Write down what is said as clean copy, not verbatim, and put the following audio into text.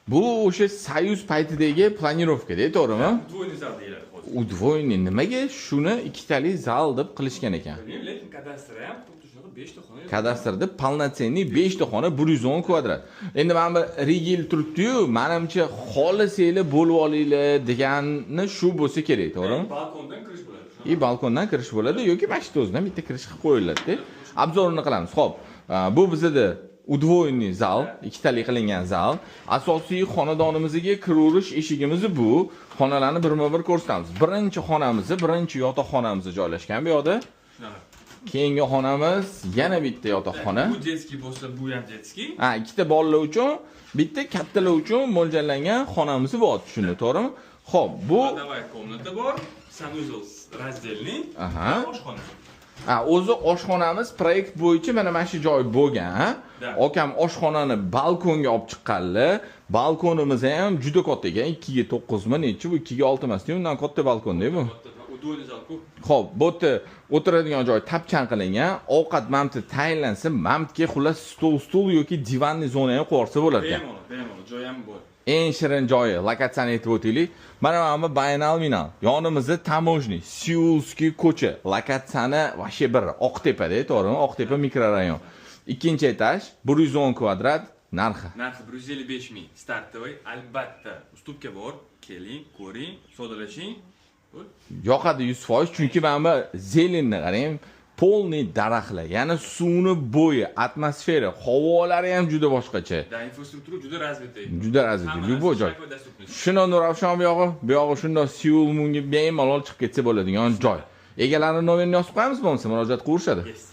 Bu o'sha Союз paytidagi планировка da, to'g'rimi? Удвоенный zal deyiladi hozir. Удвоенный nimaga shuni ikkitali zal deb qilishgan ekan? Bilmayman, lekin kadastri ham xuddi shunaqa, 5 ta xona. Kadastrda полноценный 5 ta xona, 110 kvadrat. Endi mana bu Rigel turibdi-yu, manimcha xohlasanglar bo'lib olinglar degani shu bo'lsa kerak, to'g'rimi? Balkondan kirish bo'ladi. И balkondan kirish bo'ladi yoki mana shu o'zidan bitta kirish qilib qo'yiladi. Обзор ini qilamiz. Xo'p, bu bizada удвоенный zal, ikkitali qilingan zal. Asosiy xonadonimizga kiraverish eshigimiz bu. Xonalarni birma-bir ko'rsatamiz. Birinchi xonamiz, birinchi yotoqxonamiz joylashgan bu yoqda. Shunaqa. Keyingi xonamiz yana bitta yotoqxona. Bu детский bo'lsa, bu ham детский. Ha, ikkita bolalar uchun, bitta kattalar uchun mo'ljallangan xonamiz bor, shuni, to'g'rimi? Xo'p, bu Кладовая комната bor, санузел раздельный, oshxona. Ha, o'zi oshxonamiz proyekt bo'yicha mana shu joy bo'lgan. Да. Akam oshxonani balkonga olib chiqqanlar. Balkonimiz ham juda katta ekan, 2 ga 9 mi, nechi bu, 2 ga 6 emas, undan katta balkonda bu. Удвоенный zal ku. Xo'p, bu yerda o'tiradigan joy tapchan qilingan. Ovqat mamti tayinlansa, mamtga xullas stol, stul yoki диванный zona ham qo'ysa bo'lar ekan. Bemalol, bemalol joy ham bor. Eng shirin joyi, lokatsiyani aytib o'taylik. Mana bu Baynal Minal. Yonimizda таможня, Seulskiy ko'cha. Lokatsiyani вообще bir Oqtepada, to'g'rimi? Oqtepa mikrorayon. Ikkinchi etaj, 110 kvadrat, narxi. Narxi 155 ming стартовый, albatta уступка bor. Keling, ko'ring, savdolashing. Bo'ldi. Yoqadi 100%, chunki mana bu зелень ni qarang, полный daraxtlar, ya'ni suvni bo'yi, atmosfera, havolari ham juda boshqacha. Да, infrastruktura juda развитый. Juda развитый, Hamma любой narsa joy. шаговой доступности. Shundoq Nurafshon buyog'i, buyog'i shundoq Seul munga bemalol chiqib ketsa bo'ladigan joy. Egalarini nomerini yozib qo'yamiz bo'lmasa, murojaat qilaverishadi. Yes.